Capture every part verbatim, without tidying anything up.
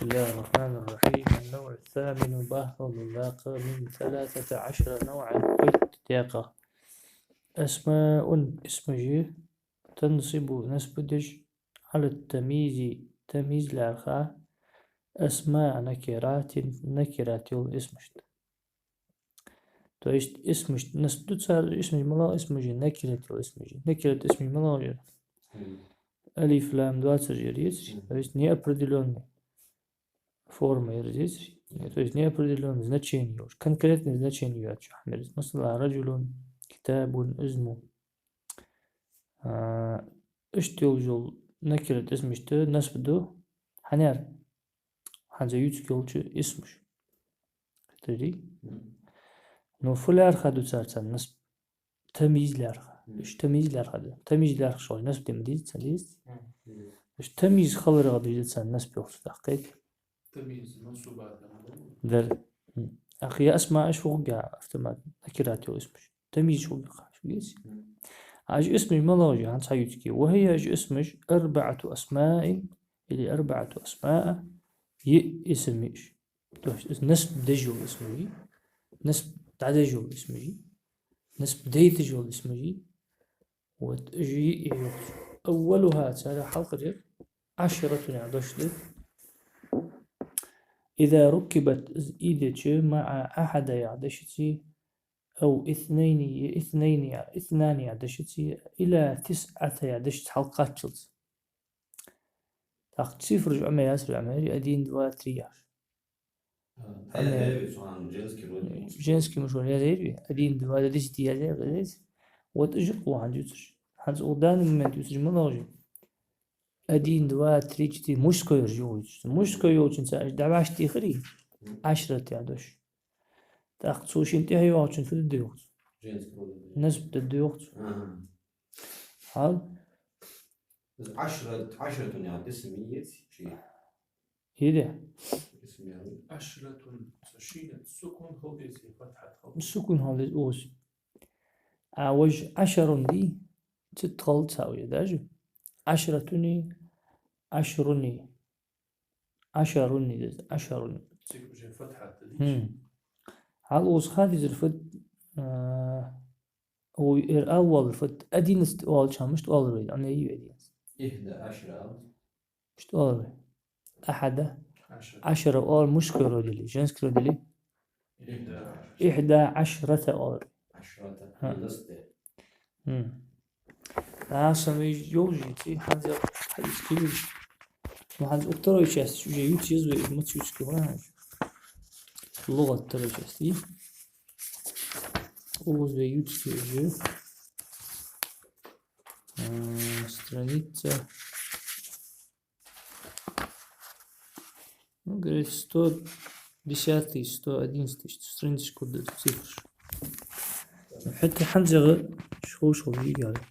بسم الله الرحمن الرحيم. النوع الثامن, бахьан долаш даькъа, من ثلاثة عشر نوعا, кхойтта даькъа. أسماء, اسمаш, تنصب, насб деш, على التمييز, тамйиз лаьрхӀа, أسماء نكرات, накират йола اسمашта. То есть اسمаш насб ду цар, اسمаш малагӀа, اسمаш, накират йола اسمаш. Накират اسمаш малагӀа я? Алиф, лам доацараш я, деций? То есть неопределённый форма я, деций? То есть неопределённый значени йолаш, конкретный значени йоацаш хӀама я. Масала, رجل, كتاب, علم. А, иштта йолаш йола накират اسمашта насб ду хӀанз яр? ХӀанз ювцаш йолча اسمаша. Хетарий? Но фу лаьрхӀа ду цар царна насб? Тамйиз лаьрхӀа. Уж тамйиз лаьрхӀа ду. Тамйиз лаьрхӀа шоай насб де ма деза царна, деций? Уж тамйиз хиларах деза царна насб йоах цо, тӀаккха. Тамйиз мансубат. Дар. М. Ах, я أسماء, уж фу хургья автомат, накират йола اسمаш? Тамйиз хургья, ха, шо деза. М. А уж اسمаш малагӀаш я, хӀанз хьаювцаргья. وهي, уж اسمаш, أربعة أسماء или أربعة أسماء, йиъ اسم я уж. То есть насб деш йола اسمаш я, насб дӀадеш йола اسمаш я, насб дайташ йола اسمаш я. Вот, уж йиъ я йоах цо. أولها, царех хьалхаръяр, عشرة яха дош да. إذا ركبت, из ийдеча, مع أحد яха дешаца, أو اثنين, е اثنين я, اثنان яха дешаца, إلى تسعة яха дешаца хьалкхаччалца. ТӀаккха цифраш Ӏомаяьяр, Ӏомаяьяр, один, два, три яхаш. А, Ӏомаяьяр. Хьаяьяр, цу хана женский род. Женский мужской язъяьяр, один, два до десяти язъяьяр, деза. Вот уж я-кх хӀанз ювцараш. ХӀанз укх данный момент ювцараш малагӀаш я? Один, два, три, четыре, мужской я ювцараш. Мужской йолчунца уж дӀавӀашагӀтехарий, عشرة яха дош. ТӀаккха цо шийна тӀехьа йоагӀачунна фу дергда йоах цо? Женский род. Насб дергда йоах цо. Аха. Хьал? Из عشرة, عشرة яха اسم я, деций, ши? Йиъ да. اسم я. عشرة, цу шийна сукун хила деза, фатхьат хила? Сукун хила деза укхаза. А вож عشر дий, цу тӀа хила ца веза даже. عشرة, عشر. عشر деза, عشر. Цига уже фатхьат да, деций? Хм. Хьал укхаза ха дезар фуд, а, укх ер ала воаллар фуд, одиннадцать оалача хана мишта оалар вай, Ӏомаяьй одиннадцать. إحدى عشر. Мишта оалар вай? أحد عشر. عشر оалар мужской род яле, женский род яле? إحدى عشر. إحدى عشرة оалар. عشرة. Хм. Хм. А, сона вай йолаш я, ци, хӀанз я хьаювцаргья. Ну, хӀанз укх второй часть уже ювца еза вай, маца ювцаргья хьона хӀанз. لغة второй часть, и? Укхаза вай ювцаргья уже. А, страница. Ну, говорит, сто десятый, сто одиннадцатый, что страница, куда цифраш. ХӀаьта хӀанз яха шоаш хул йиъ яр.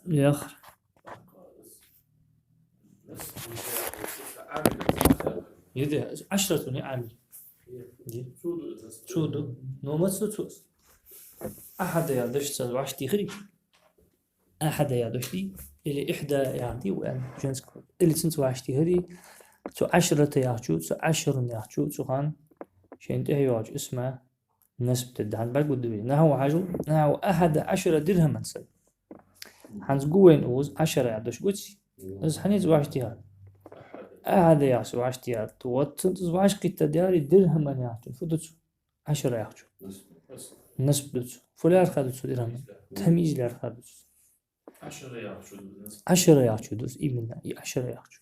Яхар. Йиъ да, عشرة я Ӏамил. Йиъ. Цо ду. Ну, маца ду цо? أحد яха дешаца вӀашагӀтехарий? أحد яха дош дий, или إحدى яха дий, вай женский. Или цунца вӀашагӀтехарий, цу عشرة яхачо, цу عشر яхачо, цу хана шийна тӀехьа йоагӀача اسمа насб дергда. ХӀанз бӀаргагургда вай. نحو, хьажал, نحو أحد عشر درهما санна. ХӀанз гу вайна укхаза عشر яха дош, гуций? Из хьанца вӀашагӀтехар? أحد яхачоа вӀашагӀтехар. Вот цунца из вӀашагӀкхийттад яр, درهما яхачо. Фу ду цо? عشر яхачо. Насб ду цо. Фу лаьрхӀа ду цо درهما? Тамйиз лаьрхӀа ду цо. عشر яхачо ду из, именно, и عشر яхачо.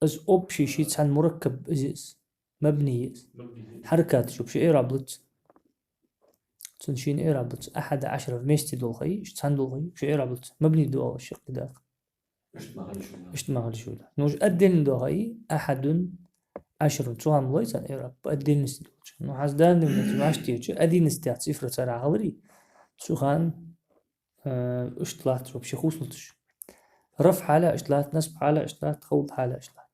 Из общий ший цхьан مركب из я из. مبني я из. Хьаракаташ, вообще إعراب луц. Цун шийна إعراب луц. أحد عشر вместе дола ха, иштта цхьана дола ха, вообще إعراب луц. مبني ду оалаш я-кх из дакъа. Иштта ма хила йиш йолаш. Иштта ма хила йиш йолаш. Ну, уж отдельно дола ха, أحد عشر, цу хана ма лой царна إعراب, по отдельности долча. Ну, хӀанз данный момент вӀашагӀтехача, одиннадцать яха цифра царех хиларий, цу хана, э, иштта латт вообще, хувцалуц уж. رفع хьал а иштта латт, نصب хьал а иштта латт, خفض хьал а иштта латт.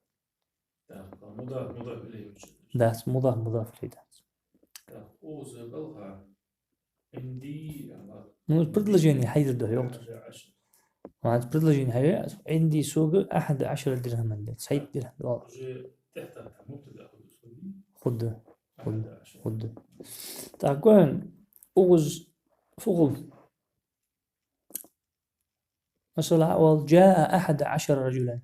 Так, مضاف, مضاف إليه. Дац, مضاف, مضاف إليه дац. Так, укхаза балха عندي, ала. Ну, предложени хьайзар да йоах. ХӀанз предложени хьаве, عندي сога أحد عشر درهما да, цхьайтта дирхӀам да. Уже тӀехьа мубтада хӀуд, хӀуд. Худа, худа, худа. Так, кхоана укхаза фу хул? Масала, оал: جاء أحد عشر رجلا.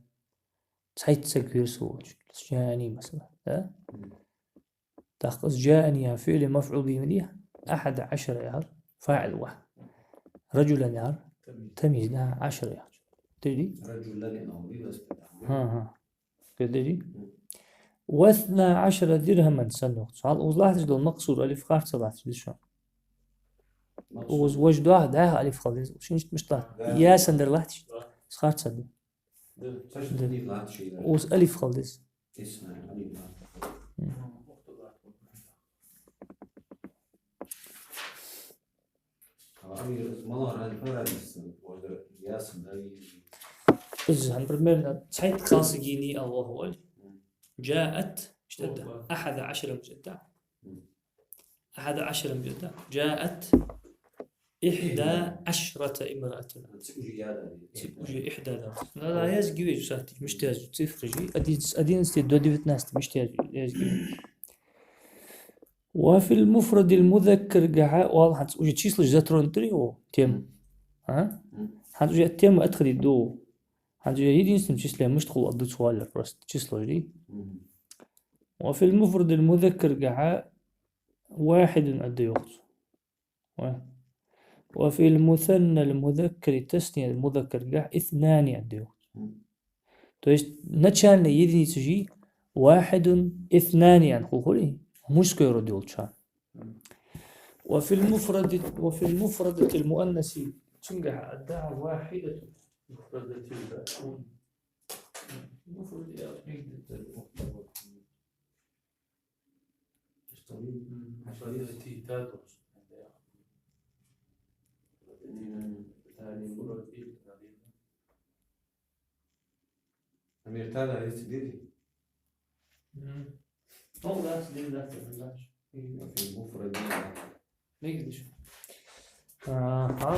Цхьайтта саг вера со волча. جاءني, масала, да? ТӀаккха из جاءني яха фиӀла мафӀул бихӀи ма дий, أحد عشر яхар фаӀил ва. رجلا яхар тамйиз да, عشر яхачун. Дий? رجلا яхар вилас петаху. ХӀа, хӀа. Кхетадий? واثنا عشر درهما санна йоах цо. Хьал укхаза латташ дола максур алиф харц латташ да шоана. Укхаза вож дохь дӀаьха алиф хила деза. Шиншта мишта латт? Я санна дар латташ. Харц да. Укхаза алиф хила деза. Из хӀанз примерно цхьайтта кхалсаг енай, Аллаху аль. جاءت, иштта да. أحد عشر мишта да. أحد عشر мишта да. جاءت إحدى عشرة امرأة. Цига уже я да. Цига уже إحدى да. Да, да, язги веза сатти, мишта язги, цифры же. Одиннадцать, одиннадцать до девятнадцать мишта язги. وفي المفرد المذكر гахьа, оал хӀанз уже числаш затронутари о, тема. А? ХӀанз уже тема отходит ду. ХӀанз уже единственном числе мишта хул а дуц валлар просто число же. وفي المفرد المذكر гахьа واحد аргда йоах цо. Ва. وفي المثنى المذكر, тасния музаккар гахь, اثنان аргда йоах цо. То есть начальная единица же واحد اثنان аьнна хул хулий, мужской род йолча. وفي المفرد، وفي المفردة المؤنث, цунгахь аргда واحدة. مفردة المؤنث. مفرد يا أخي. أمير تالا يتبيري. مم. أو لا، لا، لا، لا. في المفرد. ما يقدرش. آه، ها.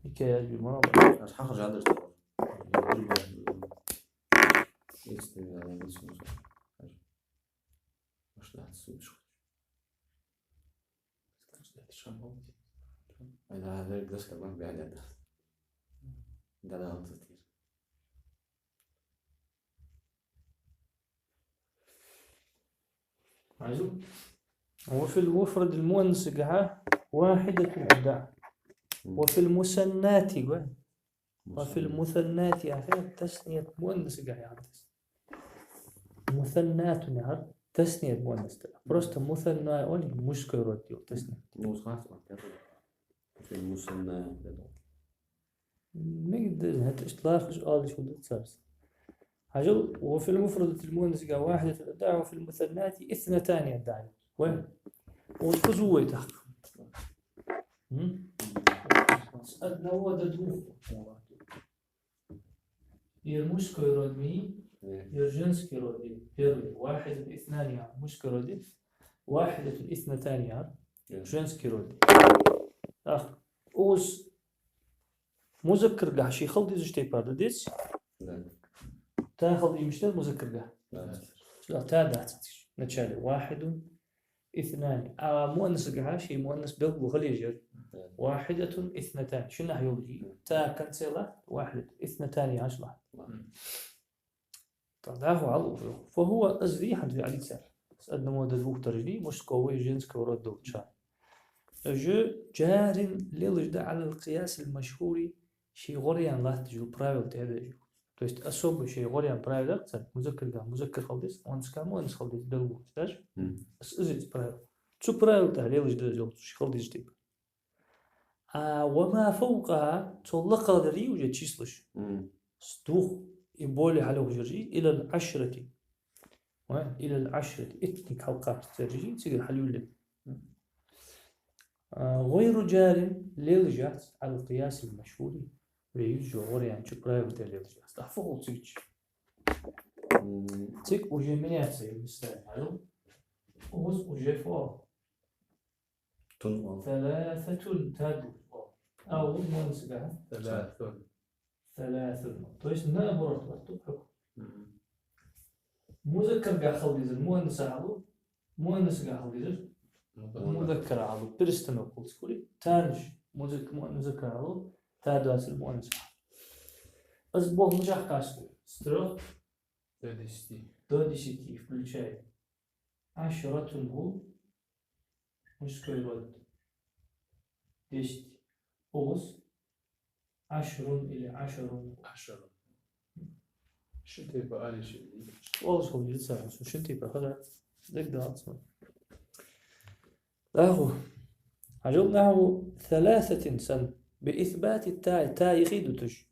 حكاية جماعة. أنا حاخرج عندك. وفي المفرد المؤنث قاعد واحدة أبدع. وفي المثنات قاعد وفي المثنات يا أخي تثنية مؤنث قاعد يعطس. مثنات نهار تثنية مؤنث ترى. Просто مثنى أولي مش كيرو ديو تثنية. مو صح، صح، كيرو. في المثنى. ما يقدر، هاد إشتلاخ إيش قال شو دوت سبس. عجل، وفي المفردة المؤنث قاعد واحدة أبدع، وفي المثنات اثنتان أبدع. وين؟ وتخزوا ويتحقق. Одного до двух. Ер мужской род ми, ер женский род ми. Первый. واحد اثنان, мужской род. واحدة اثنتان, женский род. Так, уж музаккар гахь ши хала дезаш тайпара да деза? Да. Та хала дезаш да музаккар гахь? Да. Та дац. Вначале واحد اثنان. А муаннас гахь ши муаннас белгало хала езар. Да. واحدة اثنتان. Шин нах йолча. Та конце латт, واحد اثنتان яхаш латт. Да. Тогда هو على الأخرى. فهو أزلي حد في علي سار. С одного до двух торжди, мужского и женского рода долча. Уже جار лелаш да على القياس المشهور, ши гӀоръян латташ йола правила тӀа дежу. То есть особо ши гӀоръян правила цар музаккар гахь музаккар хала деза, муаннас гахь муаннас хала деза белгало, даже? Мгм. Из, из, из правила. Цу правила тӀа лелаш да йолча ши хала дезаш тайпара. А وما فوقها, цул лакхагӀа дар уже числаш. Мгм. С двух и более хьалюхаш яржи, إلى العشرة. Ва, إلى العشرة. Итник хьалкхаста яржи, цигара хьалюле. А, غير جار лелаш яц على القياس المشهور. Вай южу гӀоръян чу правила тӀа лелаш яц. Тахфухул цигача. Мгм. Циг уже меняется, я не знаю, а ну, у вас уже фо. Тун оал. ثلاثة, та ду оал. أو مؤنث قاعد. ثلاث. ثلاث. То есть наоборот, вот тут как. Мгм. Музаккар гахал дезар, муаннас гахал, муаннас гахал дезар. Мудаккар. Мудаккар гахал, перестановка улскури. Танаш, музак-, муан-, музаккар гахал, та доацар муаннас гахал. Аз бох мужах каску. С трёх до десяти. До десяти включай. Ашратун гу. Мужской род. Десять. Оз. Ашрун или ашарун. Ашарун. Шин тайпа алиш или? Оз хул лица, шин тайпа хаза. Дак далц. Даху. Ажал наху ثلاثة سن بإثبات التاء, та ихи дуташ.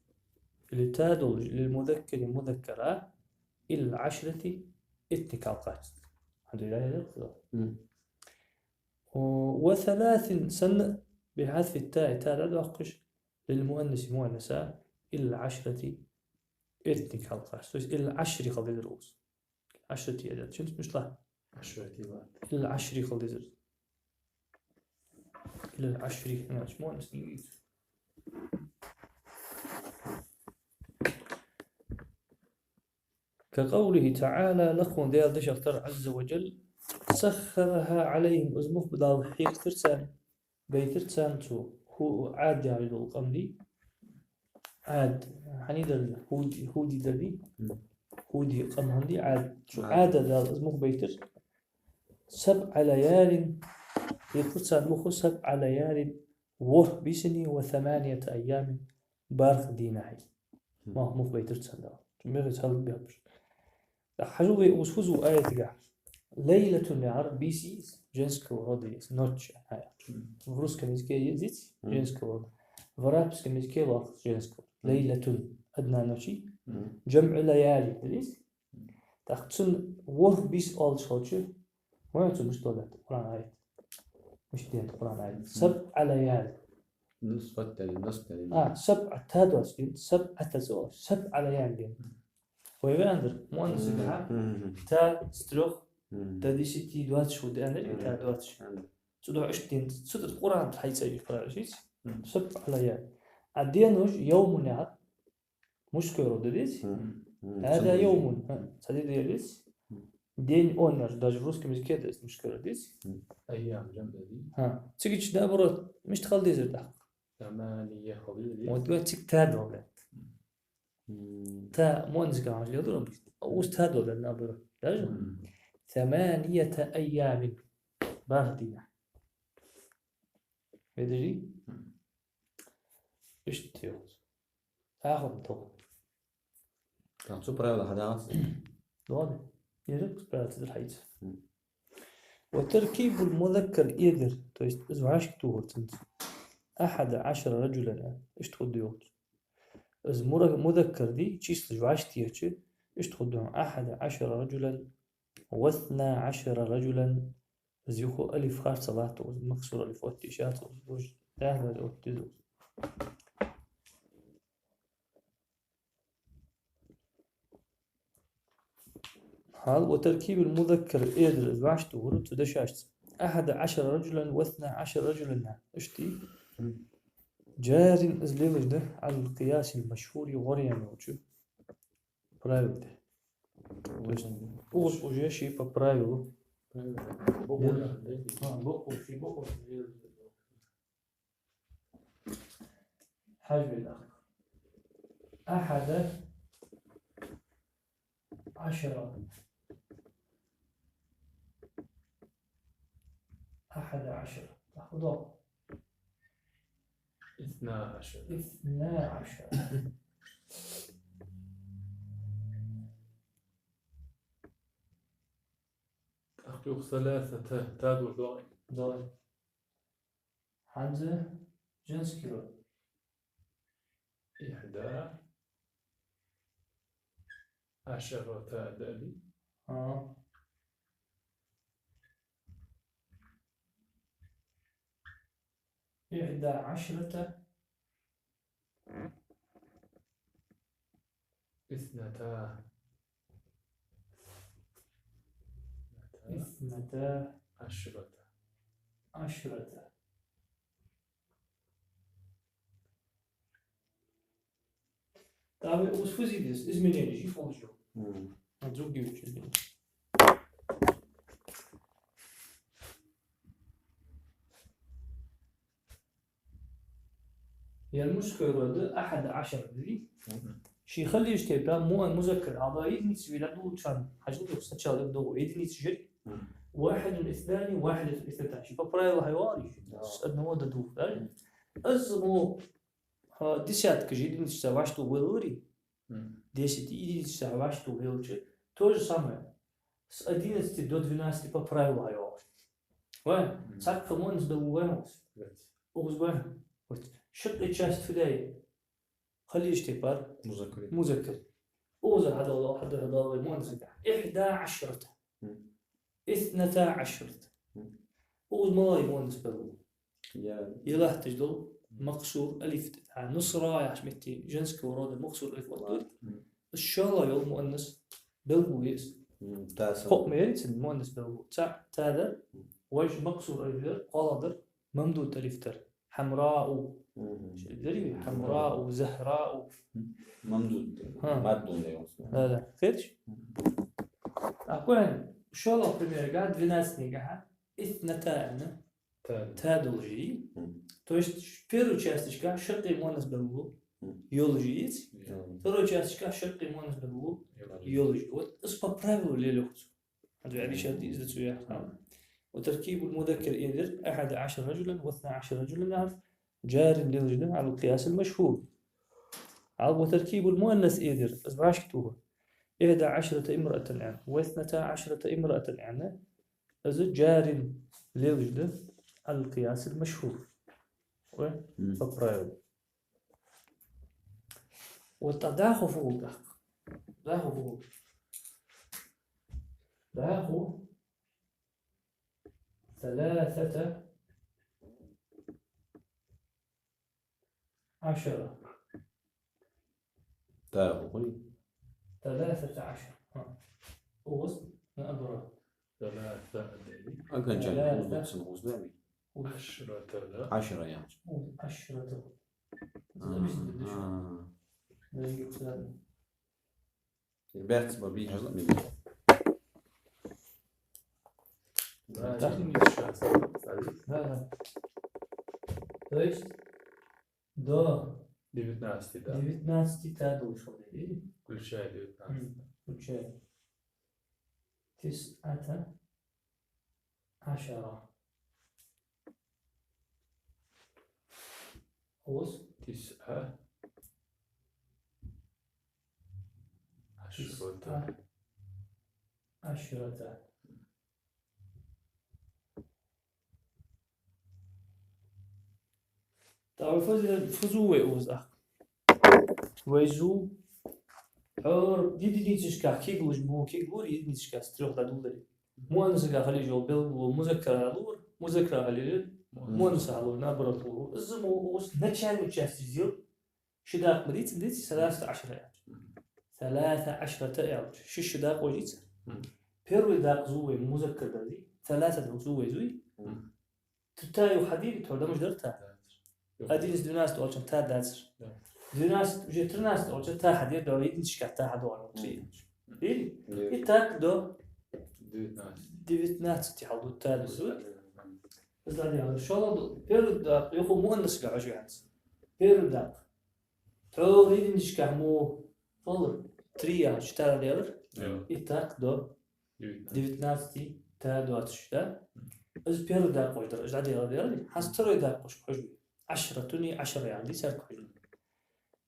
Или та долаш, للمذكر مذكرا إلى العشرة, итник алкъац. Хьадуйла яхъу. Мм. وثلاث سن بحذف التاء, та дӀадоаккхаш, للمؤنث مؤنثا إلى العشرة, итник алкъац. То есть إلى العشر хила дезар оз. عشرة я дац, чун мишта? عشرة ва. إلى العشر хила дезар. إلى العشر, значит, муаннас нийса. كقوله تعالى, лакхвенна Даьла дешах тара, عز وجل: سخرها عليهم, из мух ба Дала хьекхар царна, байтар царна цо, хӀу Ӏад яхаш дола къам дий, Ӏад, хьанна дар, хӀуди, хӀуди дар дий, хӀуди къам хиннадий Ӏад, цу Ӏада Дала из мух байтар, سبع ليال, хьекхар царна мух سبع ليال, ворхӀ бийсаний, وثمانية أيام, бархӀ дийнахьий. Мгм. Мах мух байтар царна Дала. Цу мехица хьалбаьбаш. ТӀаккха хьажал вай укхаза фу ду аятагахь. ليلة яхар бийса я, женского рода я, ночь, а, я. Мгм. В русском языке есть, мгм, женского рода. В арабском языке лоархӀ женского. Мгм. ليلة, одна ночь. Мгм. جمع ليالي, да, есть? Мгм. ТӀаккха цун ворхӀ бийса оалаш хилча, вай цу мишта доаладаьд Къуръан аят? Мишта денад Къуръан аят? Мгм. سبع ليال. Нус хаттали, нус тали. А, سبع та доацаш денад, سبعة ца оалаш, سبع ليال денад. Вай ваьннадар, муаннас гахьа, мгм, та с трёх, мгм, до десяти, двадцать хул денад, мгм, та двадцать. Мгм. Цудухьа иштта денад, цудухьа Къуръан тӀа хьайца правило шийца. Мгм. سبع ليال. А деношта يوم яхар мужской род да деза? Мгм. Мгм. هذا يوم. Ха, цхьа ди да деза? Мгм. День он яхар, даже в русском языке да из мужской род деза? Мгм. أيام جمع да деза? Ха. Цига чу наоборот, мишта хила дезар тӀаккха? ثمانية хила дезар. Вот вай цига та доаладаьд. Мгм. Та муаннас гахьа леладора, укхаза та доаладаьд наоборот. Даже? Мгм. ثمانية أيام. БархӀ дийнахьа. Видишь? Мгм. Иштта йоах. Ахур тох. Там цу правила хьадагӀац? Доаладе. Ерригаш правила ца дар хьайца. Мгм. وتركيب المذكر эггара, то есть из вӀашагӀтохар цунца. أحد عشر رجلا, иштта хургда йоах. Из мура-, музаккар дий, числаш вӀашагӀтехача, иштта хургда йоах: أحد عشر رجلا واثنا عشر رجلا. Из юха алиф харц латт, из максур алиф оттаеш яц, из уж дӀаьха оттаде деза. Хьал, وتركيب المذكر, эггара из вӀашагӀтохар цу дешашца. أحد عشر رجلا واثنا عشر رجلا. Иштта. Мгм. جار, из лелаш да, على القياس المشهور, гӀоръяьнна йолча правила тӀа. То есть, укхаза уже ший по правилу. Правилу. Буква, да? А, буква, ший буква. Хьажал вай тӀаккха. أحد عشر. أحد عشر. تأخذه. اثنا عشر. اثنا عشر. أخطيك ثلاثة. تا دور دور. دور. ХӀанз женский род. إحدى عشرة да аьле. А. إحدى عشرة. اثنتا. اثنتا. عشرة. عشرة. ТӀаккха вай укхаза фу зе деза, изменени жи фу жо. Мгм. А, зуг гивча изменени. Ер мужской род ахьад ашар дий? Мгм. Ший хилийча тайпара муан-, музаккар, ала единица вила дулчан, хьажал, сначала догу единица жир. Мгм. Вахьидун итнани, вахьидатун итнатан. Ший по правилу хьайоагӀар. Да. С одного до двух, правильно? Мгм. Из мо, а, десятка жи единицашца вӀашагӀтоха веллавар. Мгм. Десять единицашца вӀашагӀтоха велча, то же самое. С одиннадцати до двенадцати по правилу хьайоагӀаш. Вай, мгм, цхьаккха муаннас белгало вай мукъс. Вай. Укхаза вай. Вот. Шаккхе часть фу да? Хилийча тайпара. Музаккар. Музаккар. Укхаза хьадоагӀа, хьадоагӀа, хьадоагӀа вай муаннас да. Ихьда ашрата. Мгм. Исната ашрата. Мгм. Укхаза малагӀа я муаннас белгало? Я. Е латташ дола максур алиф тӀа. А, нусра яхача метте женского рода максур алиф оттаду. Мгм. Из шоллагӀа йола муаннас белгало я из. Мгм. Та сама. Кхоъ ма яр цун муаннас белгало. ЦаӀ та дар, мгм, вож максур алиф дар, кхоалагӀдар мамдуд алиф дар. Хьамраъу. Мгм. Ши дарий? Хьамраъу, захраъу. Мамдуд. Ха. Маддун да йоах. Да, да. Хеташ? Мгм. ТӀаккха вайна шоллагӀа примерагахьа, двенадцатнегахьа, исната аьнна, та, та долаш я. Мгм. То есть первый частька шаккхе муаннас белгало, мгм, йолаш я из. Мгм. Второй частька шаккхе муаннас белгало йолаш я. Йолаш я. Вот из по правилу лелаю цо. Хьажал, вай обещать дийза цу яхар. وتركيب المذكر, э дир, أحد عشر رجلا واثنا عشر رجلا, яхар, جار лелаш да على القياس المشهور. А وتركيب المؤنث, э дир, из башка тоха. إحدى عشرة امرأة аьнна, واثنتا عشرة امرأة аьнна, из جار лелаш да على القياس المشهور. Ой, мгм, по правилу. Вот а дӀахо фу хул тӀаккха? ДӀахо фу хул? ДӀахо ثلاثة عشر. ДӀахо хул? ثلاثة عشر. Ха. Укхаза наоборот. ثلاثة. Окончание. ثلاثة. Укхаза да. عشرة, да? عشرة яхача. Укхаза عشرة. Ага. Зависит от души. Да, не кстати. Ребят, смотри, я знаю, меня. Да, да. Да, да. То есть до девятнадцати, да. Девятнадцати та должен был, видите? Включая девятнадцать. М, включая. تسعة عشر. Хулас? تسعة عشرة. تسعة عشرة. ТӀаккха фу зе-, фу зув вай укхаза? Вай зув, хӀара единицашка кеглуш мо, кеглур единицашка с трёх дӀадулдари. Муаннасага хилийча йола белгало музаккара хьалур, музаккара хилийча муаннаса хьалур, наоборот лур. Из мо укхаза начальный часть из йола, ши дакъа ма дий цун, деций, ثلاثة عشر яхача. ثلاثة عشرة яхача. Ши, ши дакъа вожий цун. Мгм. Первый дакъа зув вай музаккар да, дий? ثلاثة дакъа зув вай зуй. Мгм. Ту та юха хьадийри, тхо дамаш дар та. Да. Одиннадцать, двенадцать оалача та дацар. Да. Двенадцать, уже тринадцать оалача та хьадийр, да, единичка та хьадоагӀар, три. Мгм. Видели? Да. И так до девятнадцать. Девятнадцать хьалду та дус. Да, да, да. Из да дела. ШоллагӀа, первый дакъа, юха муаннасага хьожа ваьнца. Первый дакъа. Тхьовра единичка мо, фу хилар, три яхача та делар. Да. И так до девятнадцать. Девятнадцать та доацаш, да? Из первый дакъа вождар, из да дела делар. ХӀанз второй дакъа хьожа вай. عشرة, عشرة яхар дий царга хьожа вай.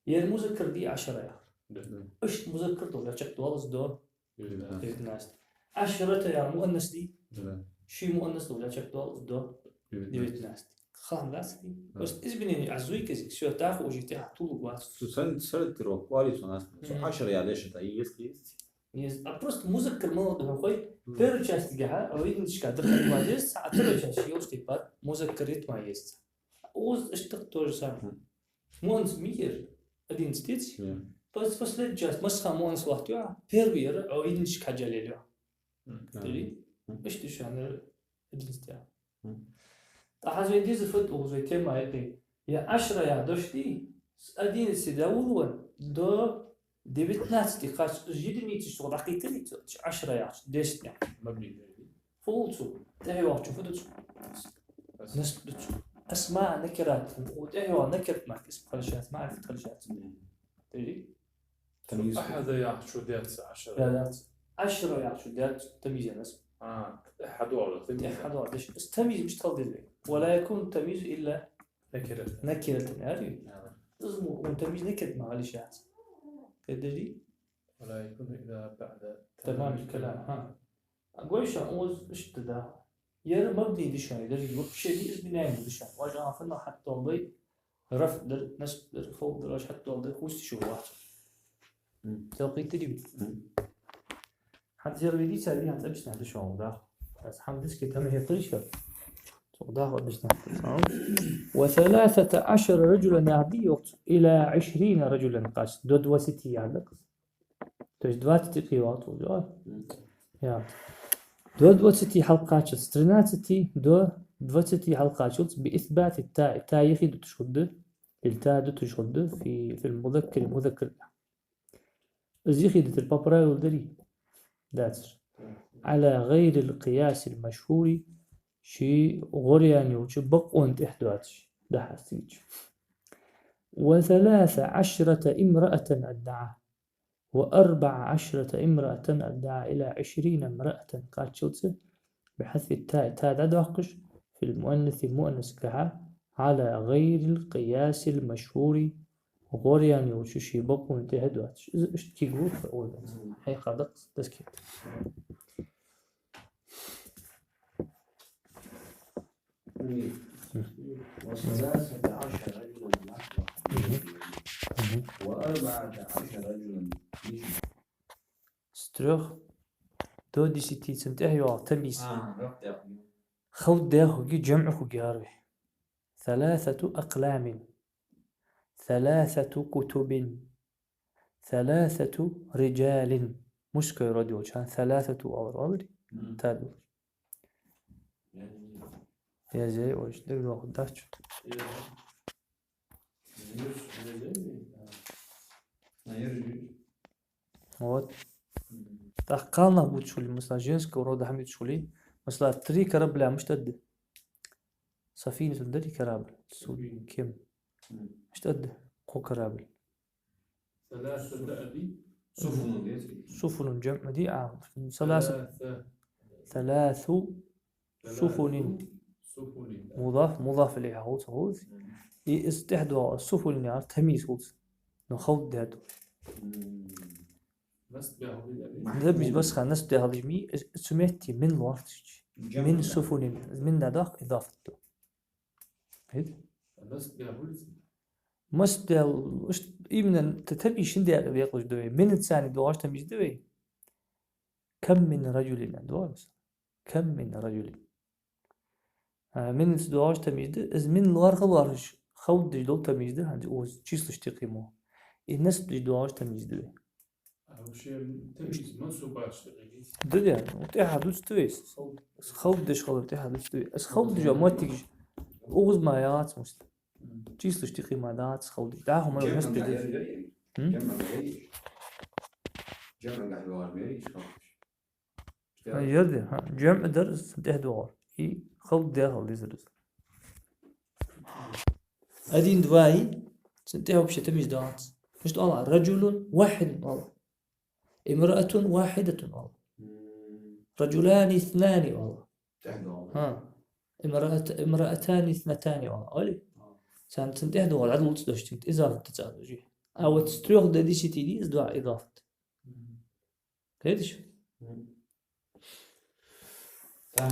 Ер музаккар дий عشرة яхар. Да. Иштта музаккар долча чакхдоал из до девятнадцать. Девятнадцать. عشرة яхар муаннас дий? Да. Ши муаннас долча чакхдоал из до девятнадцать. Девятнадцать. Хам дац дий? Да. Просто изменени аз зуй кӀезига, всё, тӀаккха уже тӀехьа тулуг вац. Цу сан-, сортировка вари цу нас. Цу Мгм. عشرة яхар леша та, есть, есть. Есть. А просто музаккар мала да хой? Мгм. Первый частьгахьа, а единичка дар хьама еза, а второй часть йолча тайпара музаккар ритма еза. Укхаза иштта то же самое. Мгм. Муаннас мийхир, одиннадцать деций? Мгм. Пос-, последний часть масха муаннас вахт ю, первый яр, а единичка хьажа лел ю. Мгм. Тери? Мгм. Иштта шанар одиннадцать я. Мгм. ТӀаккха хӀанз вай дезар фуд, укхаза вай тема яьккхай. Е عشرة яха дош дий, С одиннадцати да улван до девятнадцати кхача, из единицаш цо дӀакхийттарий цо, عشرة яхача, десять яхача. مبني. Фу хул цо? ТӀехьа йоагӀачо фу ду цо? Насб ду цо. أسماء نكرات. ТӀехьа йоагӀа накират мара, اسم хилча а, معرفة хилча а. Тери? تمييز. أحد яхачо дац, عشرة. Да, дац. عشرة яхачо дац, тамйиз я насб. А, тӀехьа доагӀа тамйиз. ТӀехьа доагӀа, деш. Из тамйиз мишта хила деза вай? ولا يكون التمييز إلا نكرة. نكرة, аьлар вай? Из мо, он тамйиз накират мара хила йиш яц. Кхетадий? ولا يكون إلا بعد تمام الكلام, ха. Гой шоана, укхаза иштта да. Ер мабни да шоана, деррига вообще из бинай да шоана. Вож а фанна хьатта долдай, рафӀ дар, насб дар, халд дар, вож хьатта долдай, хӀусти шу вац. Мгм. Тел кхийттадий вай? Мгм. ХӀанз ер вай дийцар, вай хӀанз объяснять да шоана, да. Аз хӀама дискет хӀама хетарий шоана? Цо даха объяснять. وثلاثة عشر رجلا яхар дий йоах цо, إلى عشرين رجلا кхача, до двадцати яхар да-кх из. То есть двадцати кхийттав цо, а? Мгм. Я. До двадцати хьалкхаччалца, с тринадцати до двадцати хьалкхаччалца, بإثبات التاء, та юхедуташ хургда, или та дуташ хургда, في, في المذكر, музаккар. Из юхедитар по правилу дарий? Дацар. على غير القياس المشهور, ший гӀоръяьнна йолча бокъонна тӀехьа доацаш, дӀахьастийча. وثلاث عشرة امرأة أدعى. وأربع عشرة امرأة أدعى إلى عشرين امرأة кхаччалца, بحذف التاء, та дӀадоаккхаш, في المؤنث, муаннасгахьа, على غير القياس المشهور, гӀоръяьнна йолча ший бокъонна тӀехьа доацаш. Из иштта кига вуха ода. Хьайха дакъа дискет. وثلاثة عشر رجلا نحو حميد، وأربعة عشر رجلا نجمة. С трёх до десяти цун тӀехьа йоагӀа тамйиз. А, рахъ тӀехьа. Халд даь хургья, жамӀ хургья, аьлар вай. ثلاثة أقلام. ثلاثة كتب. ثلاثة رجال. Мужской род йолча хана ثلاثة оалар, оаларий? Мгм. Та долаш. Я, я, я, ой, что ты говорил, да, чё? Я. Вот. Мгм. ТӀаккха кхалнах бувцаш хуле, масала, женского рода хӀама ювцаш хуле, масала, три корабля мишта да? سفينة дарий корабль? Судно, кем. Мгм. Мишта да кхо корабль? ثلاثة أدي. سفن. سفن جمع دي, а, ثلاثة. ثلاثة. ثلاث سفن. سفن. مضاف, مضاف إليه хул цо, хул цо. Мгм. И из тӀехьа доагӀа, سفن яхар тамйиз хул цо. Но халд даьд. Мгм. Насб даь хилча а. Насб даь хилча а, из цу метте من лоархӀаш. جمع من да. سفن. من да дохк, إضافة да. Хет? Насб даь хилча а. Насб даь, ишт-, именно т-, тамйиз шин декъе бекъалуш да вай. Минаца доагӀаш тамйиз да вай. كم من رجل да вай, масала. كم من رجل. А, минаца доагӀаш тамйиз да, из من лоархӀа лоархӀаш, халд деш дола тамйиз да, хӀанз укхаза числаш тӀакхиймо. И насб деш доагӀаш тамйиз да вай. А вообще тамйиз мансубаш тӀакхийттад? Да, да, ну, тӀехьа дувцаргда вай. Халд. Халд деш хилар тӀехьа дувцаргда вай. Из халд деш а моттигаш укхаза ма яц, мишта. Мгм. Числаш тӀакхийма дац халд деш. ДӀахо ма яц, насб деш. جمع да. М? جمع да. جمع да, халд деш. Ха, ер да, ха, жамӀ дар из цун тӀехьа доагӀар. И халд даь хила дезар из. Один, два и, цун тӀехьа вообще тамйиз доагӀац. Мишта оал? رجل واحد оал. امرأة واحدة оал. Мгм. رجلان اثنان оал. ТӀехьа доагӀар. Ха. امرأة، امرأتان اثنتان оал. Оалий? Ха. Цун, цун тӀехьа доагӀар, Ӏадал уц дош, цун тӀехьа إضافة да цӀа дош. А вот с трёх до десяти дий из, да, إضافة. Мгм. Кхеташ? Мгм. Так.